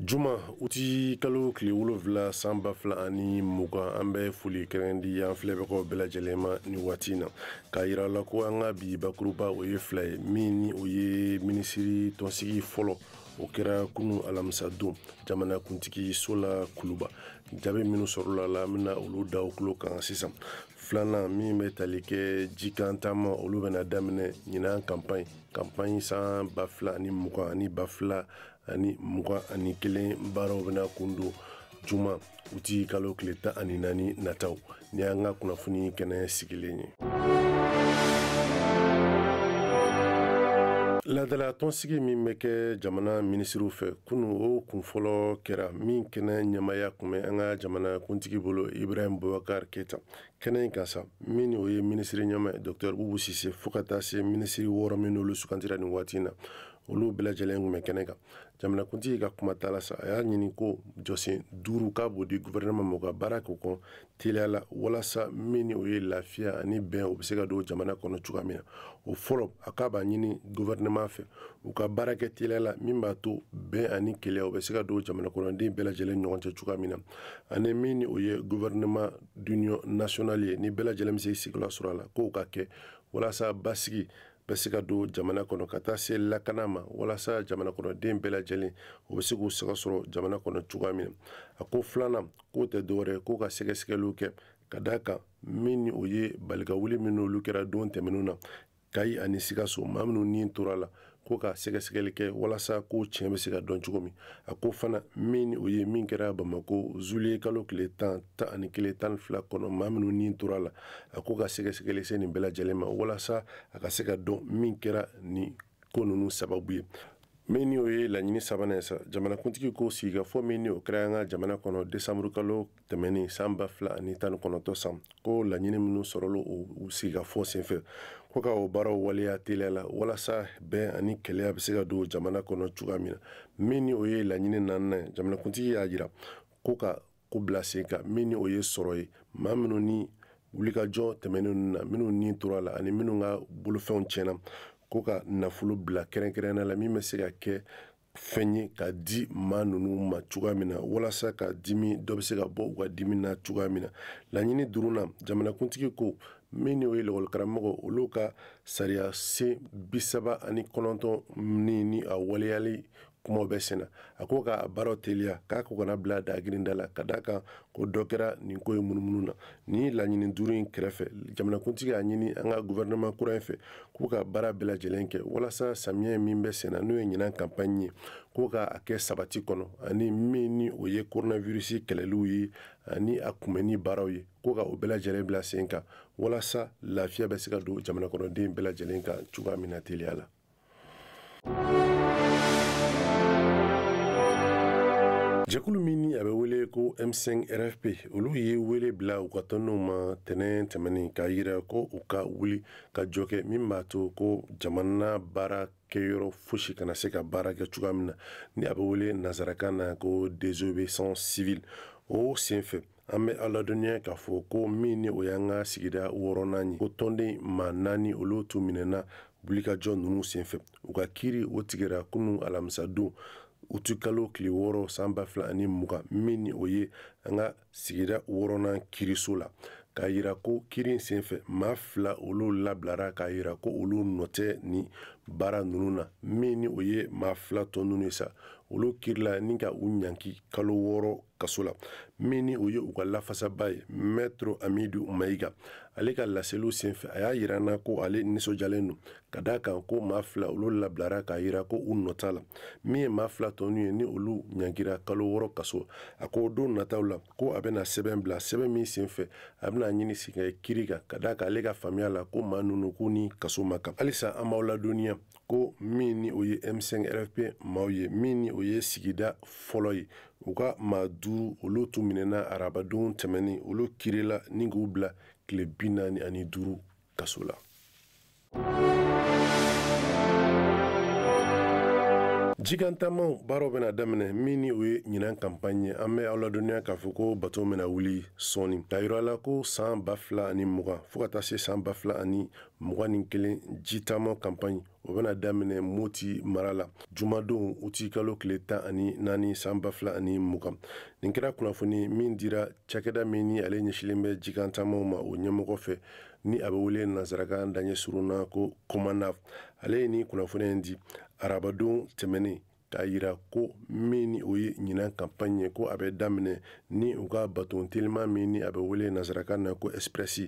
Juma uti kalo tile 7 san 2020, an bɛ foli kɛrɛn di an filɛbagaw bɛɛ lajɛlen ma nin waati in na, k'a yira la ko an ka bi bakuruba o ye fila ye. Min ni o ye minisiri tɔnsigi fɔlɔ, o kɛra kunu alamisa don jamanakuntigi so la Kuluba. Jaabi minnu sɔrɔla la, an bɛna olu da o tulo kan sisan. Filanan min bɛ tali kɛ jikan taama, olu bɛna daminɛ ɲinan campagne san 2020 ani 2021 baaraw bɛna kun don juma uti kalo tile 14 nataw. Ni an ka kunnafoni kɛnɛ sigilen ye. Ladala tɔnsigi min bɛ kɛ jamana minisiriw fɛ kunu, o kun fɔlɔ kɛra min kɛnɛ ɲɛmaya kun bɛ an ka jamana kuntigi bolo Ibrahim Boubacar Keita. Kɛnɛ in kan sa, min o ye minisiri ɲɛma ye Docteur Boubou Cissé, fo ka taa se minisiri wɔɔrɔ min n'olu sugantira nin waati in na, olu bɛɛ lajɛlen kun bɛ kɛnɛ kan. Jamanakuntigi ka kuma ta la sa, a y'a ɲini ko jɔsen 5 k'a b'o di gouvernement ma, u ka baara k'o kɔn teliya la, walasa min ni o ye lafiya ani bɛn o bɛ se ka don jamana kɔnɔ cogoya min na. O fɔlɔ, a k'a b'a ɲini gouvernement fɛ u ka baara kɛ teliya la min b'a to bɛn ani kelenya o bɛ se ka don jamana kɔnɔden bɛɛ lajɛlen ɲɔgɔn cɛ cogoya min na. Ani min ni o ye gouvernement d'union nationale ye, ni bɛɛ lajɛlen bɛ se k'i sigiyɔrɔ sɔrɔ a la, k'o ka kɛ walasa basigi bɛ se ka don jamana kɔnɔ, ka taa se lakana ma, walasa jamana kɔnɔden bɛɛ lajɛlen o bɛ se k'u sago sɔrɔ jamana kɔnɔ cogoya min na. A ko filanan, k'o tɛ dɔwɛrɛ ye, k'o ka sɛgɛsɛgɛliw kɛ ka d'a kan min ni o ye balikawuli min n'olu kɛra don tɛmɛnenw na Kayi ani Sikaso, maa minnu ni tora la, ko ka sɛgɛsɛgɛli kɛ walasa ko tiɲɛ bɛ se ka dɔn cogo min. A ko fana min ni o ye min kɛra Bamako zuliye kalo tile 10, 11, 12 kɔnɔ, maa minnu ni tora la, a ko ka sɛgɛsɛgɛli se nin bɛɛ lajɛlen ma walasa a ka se ka dɔn min kɛra nin ko ninnu sababu ye. Min ni o ye laɲini sabanan ye sa, jamanakuntigi ko sigikafɔ min ni o kɛra an ka jamana kɔnɔ desanburu kalo tɛmɛnen san 2019 san, ko laɲini minnu sɔrɔla o sigikafɔ senfɛ, ko ka o baaraw waleya teliya la walasa bɛn ani kelenya bɛ se ka don jamana kɔnɔ cogoya min na. Min ni o ye laɲini naaninan ye, jamanakuntigi y'a jira ko ka ko bila sen kan min ni o ye sɔrɔ ye, maa minnu ni wulikajɔ tɛmɛnen ninnu na, minnu ni tora la ani minnu ka bolofɛnw tiɲɛna, ko ka nafolo bila kɛrɛnkɛrɛnnenya la min bɛ se ka kɛ fɛn ye ka di maa ninnu ma cogoya min na, walasa ka dimi dɔ bɛ se ka bɔ u ka dimi na cogoya min na. Laɲini duurunan, jamanakuntigi ko min ni o ye lakɔlikaramɔgɔ olu ka sariya sen 39 ni a waleyali kumaw bɛ sen na, a ko k'a baaraw teliya, k'a ko kana bila dagirinda la, ka d'a kan ko dɔ kɛra nin ko ye munumunu na. Ni laɲini 5 in kɛrɛfɛ, jamanakuntigi y'a ɲini an ka gouvernement kura in fɛ k'u ka baara bɛɛ lajɛlen kɛ walasa samiyɛ min bɛ sen na, n'o ye ɲinan campagne ye, k'o ka a kɛ sabati kɔnɔ, ani min ni o ye coronavirus kɛlɛliw ye ani a kunbɛnni baaraw ye, k'o ka o bɛɛ lajɛlen bila sen kan walasa lafiya bɛ se ka don jamana kɔnɔden bɛɛ lajɛlen kan cogoya min na teliya la. Jɛkulu min ni a bɛ wele ko M5 RFP, olu ye wele bila u ka tɔndenw ma tɛnɛn tɛmɛnen k'a yira ko u ka wuli ka jɔ kɛ min b'a to ko jamana baara kɛyɔrɔ fosi kana se ka baara kɛ cogoya min na, ni a bɛ wele nansarakan na ko désobéissance civile. O senfɛ, an bɛ aw ladɔnniya k'a fɔ ko min ni o y'an ka sigida wɔɔrɔnan ye, ko tɔnden maa 4 olu tun minɛna wulikajɔ ninnu senfɛ. U ka kiiri o tigɛra kunun alamisa don uti kalo tile 6 san 2020, min ni o ye an ka sigida wɔɔrɔnan kiiriso la, k'a yira ko kiiri in senfɛ maa 2 olu labilara, k'a yira ko olu nɔ tɛ ni baara ninnu na. Min ni o ye maa 2 tɔ ninnu ye sa, olu kiirila ni ka u ɲangi kalo 6 kaso la. Min ni o ye u ka lafasaba ye Maître Amidu Mayiga, ale ka laseliw senfɛ a y'a yira n na ko ale nisɔndiyalen don ka d'a kan ko maa 2 olu labilara k'a yira ko u nɔ t'a la. Min ye maa 2 tɔ ninnu ye ni olu ɲangira kalo 6 kaso, a ko don nataw la ko a bɛna sɛbɛn bila, sɛbɛn min senfɛ a bɛna ɲini sigi ka kiiri kan, ka d'a kan ale ka faamuya la ko maa ninnu k'u ni kaso ma kan. Halisa an b'aw ladɔnniya ko min ni o ye M5 RFP maaw ye, min ni o ye sigida fɔlɔ ye, u ka maa 5 olu tun minɛna arabadon tɛmɛnen, olu kiirila ni k'u bila tile 45 kaso la. Jikantaamaw baaraw bɛna daminɛ min ni o ye ɲinan campagne ye. An bɛ aw ladɔnniya k'a fɔ ko bato bɛna wuli sɔɔni. K'a yira la ko san 2020 fo ka taa se san 2021 jitaama campagne, O bɛna daminɛ Moti mara la jumadon uti kalo tile 14 san 2020. Nin kɛra kunnafoni min dira cakɛda min ni ale ɲɛsilen bɛ jikantaamaw ma, o ɲɛmɔgɔ fɛ, ni a bɛ wele nansarakan daɲɛ surun na ko Comanav. Ale ye ni kunnafoni in di arabadon tɛmɛnen, k'a yira ko min ni o ye ɲinan campagne ye, ko a bɛ daminɛ ni u ka baton teliman min ni a bɛ wele nansarakan na ko Express,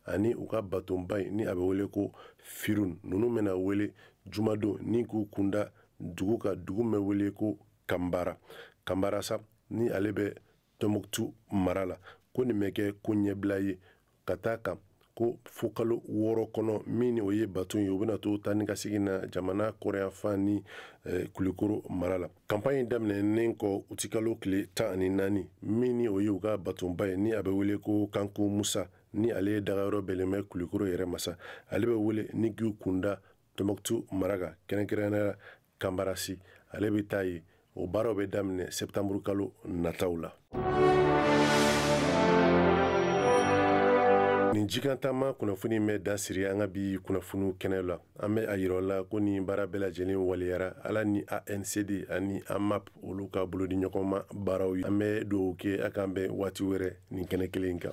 ani u ka batonba in ni a bɛ wele ko Firun. Ninnu bɛna wele jumadon ni k'u kunda dugu ka dugu bɛ wele ko Kanbara. Kanbara sa, ni ale bɛ Tɔnbɔkutu mara la, ko nin bɛ kɛ ko ɲɛbila ye ka taa kan ko fo kalo 6 kɔnɔ, min ni o ye baton ye, u bɛna to taa ni ka segin na jamana kɔrɔyanfan ni Kulukoro mara la. Campagne daminɛnen kɔ utikalo tile 14, min ni o ye u ka batonba ye ni a bɛ wele ko Kanku Musa, ni ale ye dagayɔrɔ bɛnnen bɛ Kulukoro yɛrɛ masa, ale bɛ wele ni k'u kunda Tɔnbɔkutu mara kan, kɛrɛnkɛrɛnnenya la Kanbarasi, ale bɛ taa yen. O baaraw bɛ daminɛ septembre kalo nataw la. Nin jikantaama kunnafoni bɛ dan siri an ka bi kunnafoniw kɛnɛ la. An bɛ a yira la ko nin baara bɛɛ lajɛlen waleyara Ala ni ANCD ani AMAP olu ka bolodi ɲɔgɔn ma baaraw ye. An bɛ dugawu kɛ a k'an bɛn waati wɛrɛ nin kɛnɛ kelen kan.